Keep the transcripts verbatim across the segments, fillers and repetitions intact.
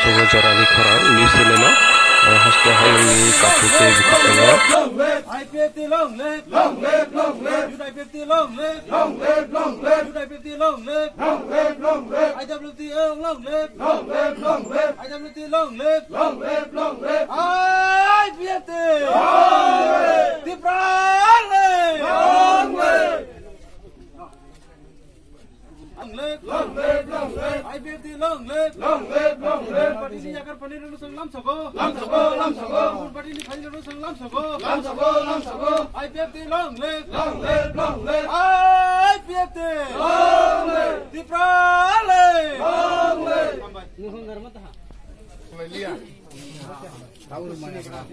Jorali Khorang, News Cinema, eh, haste hayung ni kapute bukit tengah. I P F T long live! Long live, long live! Youth I P F T long live! Long live, long live! Youth I P F T long live! Long live, long live! I W T A long live! Long live, long live! I W T long live! Long live, long live! I P F T! Long live! Tipra live! Long live! Long live! Long live, long live! I P F T long live! Long live, long live! Party ni jakar pani lulu sang lam soko! Lam soko, lam soko! Party ni pani lulu sang lam soko! Lam soko, lam soko! I P F T long live! Long live, long live! I P F T! Long live! Tipra live! Long live! Nuhun garmat ha. Mulai liya. Tahu rumahnya berapa?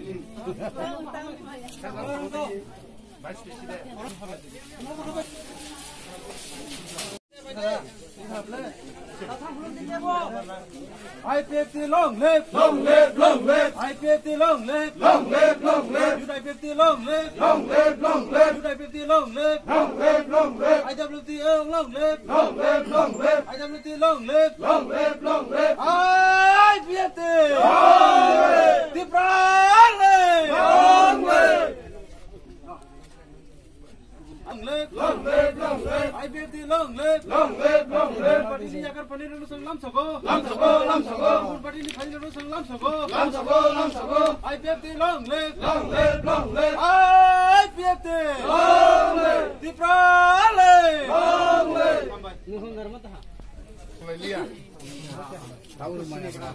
I P F T long live! Long live, long live! I P F T long live! Long live, long live! Youth I P F T long live! Long live, long live! Youth I P F T long live! Long live, long live! I W T A long live! Long live, long live! I W T long live! Long live, long live! I P F T! Long live! Tipra live! Long live! Long live! Long live, long live! I P F T long live! Long live, long live! Party ni jakar pani lulu sang lam soko! Lam soko, lam soko! Party ni pani lulu sang lam soko! Lam soko, lam soko! I P F T long live! Long live, long live! I P F T! Long live! Tipra live! Long live! Nuhun garmat ha. Mulai liya. Tahu rumahnya berapa?